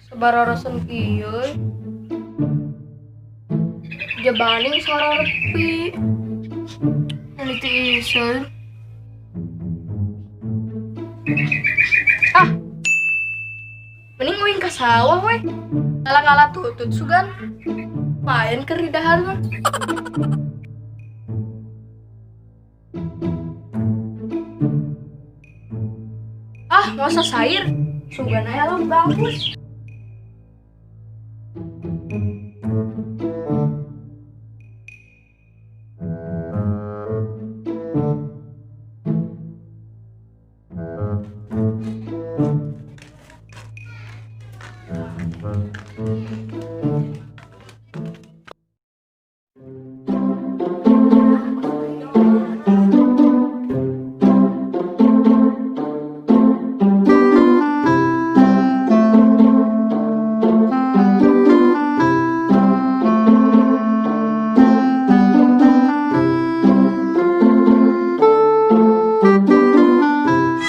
Sabararasan kieu. Jabaning sararepi. Ini tiiseun. Ah. Mending uing ka sawah we. Ngala-ngala tutut sugan. Paen keur di dahar mah. Ah, masa sair? Sugan aya lah bagus.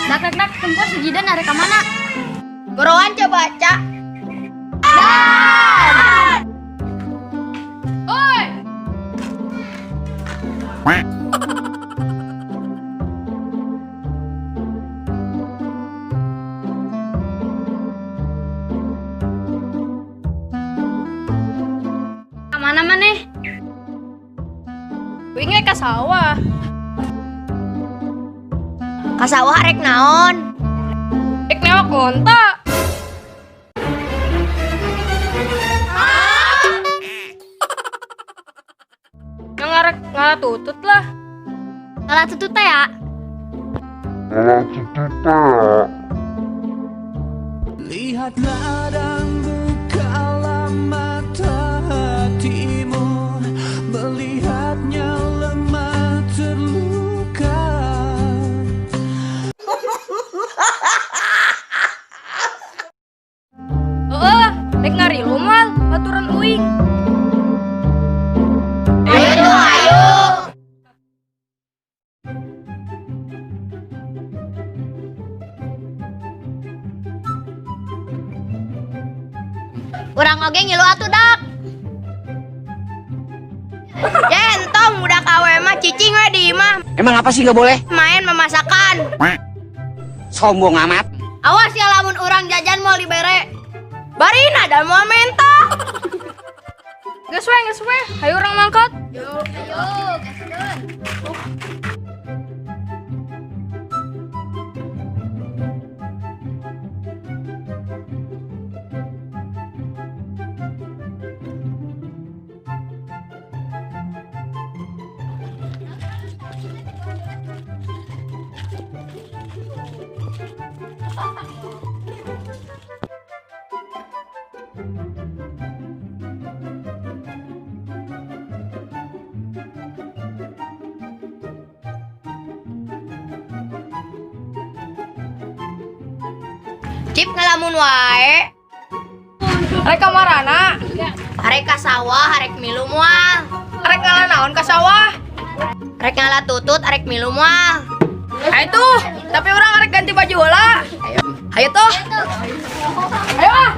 Dak dak dak, tempo si Jidan arek ka mana? Gorowan coba baca. Oi, Ka mana maneh? uing ge ka sawah. Ka sawah rek naon? Rek newak onta. Yang ngarek ngala tutut lah. Ngala tutut teh ya. Lihatlah dan bukalah mata hatimu, melihatnya lemah terluka. Heeh, rek ngarilu moal baturan uing. Ayo tuh, ayo. Urang oge ngilu atuh dak. Ye, entong udah kawe mah cicing we di imah. Emang apa sih nggak boleh? Main memasakan. Sombong amat. Awas ya lamun urang jajan mau dibere. Barina dan mau menta. Geus we, geus we. Hayu urang mangkat. Ayo, gaskeun. Cip ngelamun wae. Rek ka marana? Arek ka sawah, arek milu moal. Arek ngala naon ka sawah? Rek ngala tutut, arek milu moal. Ayo tuh, tapi urang arek ganti baju heula. Ayo tuh. Ayo ah.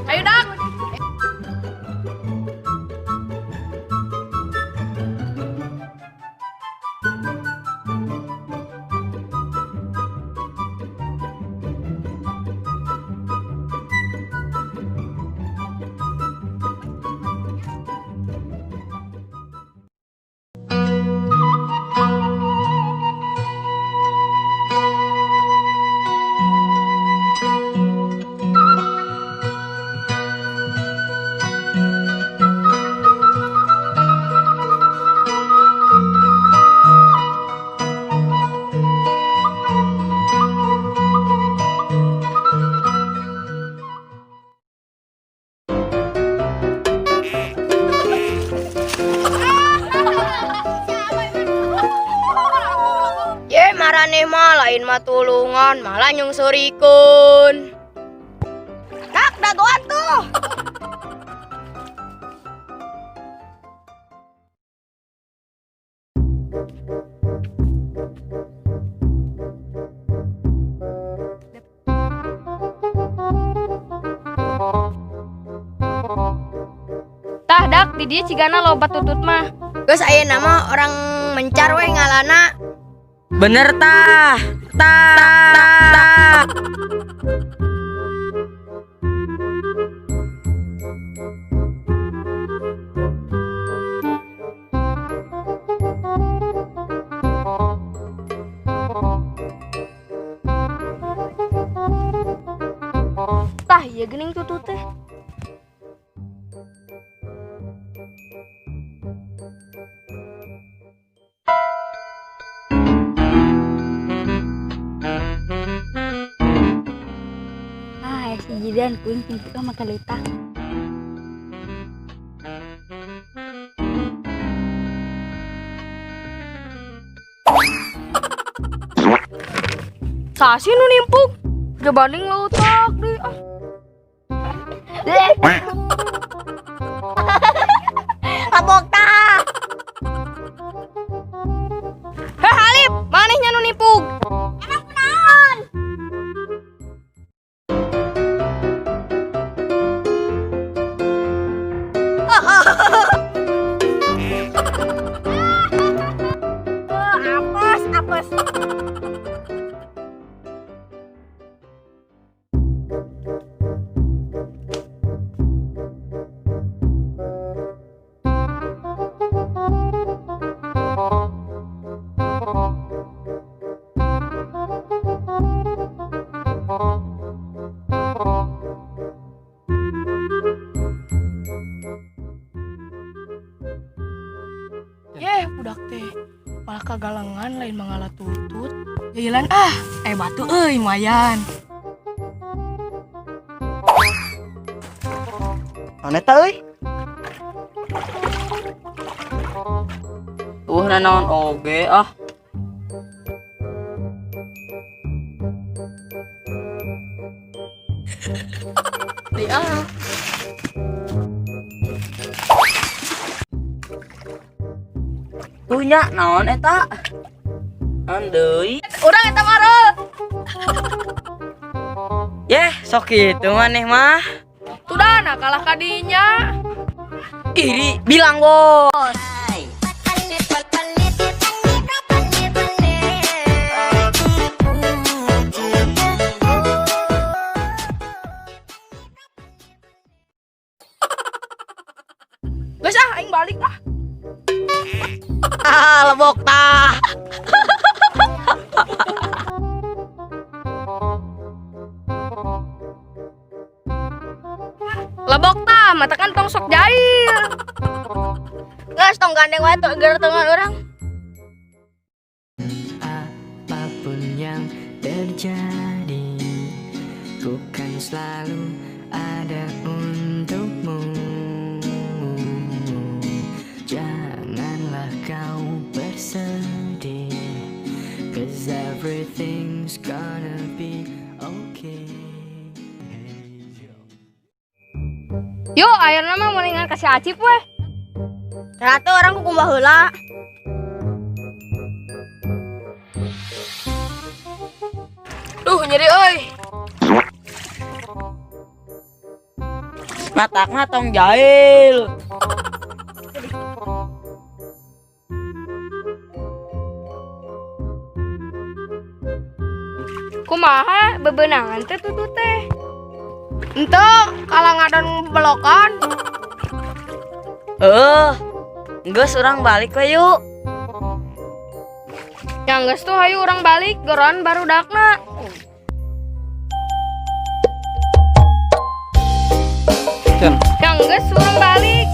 Ayo dak. Maraneh mah lain mah tulungan, malah nyungsurikeun. Dak dagoan tuh. Tah dak di dieu cigana loba tutut mah. Geus ayeuna mah orang mencar we ngalana. Bener tah. Tah. Tah. Tah ieu geuning tutut teh. Ah, si Jidan kuing pintu mah kaletah. Sasi nu nimpuk. Jabanding leutak deui ah. Labok tah. Heh Alip, manehnya nu nimpuk. Emang kunaon? Apes, apes. Yeh, budak teh malah kagalangan lain mangala tutut. Jailan ah, batu euy lumayan. Naon eta euy? Tuh naon oge ah. Di ah. Tuh nya naon eta? Naon deui? Urang eta marol. Yeh, sok kitu maneh mah. Tuh nah kalah kadinya. Iri bilang bos. Geus ah, aing balik ah. Ah, lebok tah. Lebok tah, mata kan tong sok jair. Geus tong gandeng wae tuh geretengan urang. Apapun yang terjadi, ku kan selalu ada untukmu. Janganlah kau bersedih, 'cause everything's gonna be okay. Yo, ayeuna mah mendingan kasih Acip weh. Ratu orang ku kumbah heula. Duh, nyeri euy. Matakna tong jahil. Kumaha bebenangan teh tutut teh. Ente kalah ngadon belokan. Geus urang balik we yuk. Yang geus tuh hayu urang balik geron barudakna. Yang geus urang balik.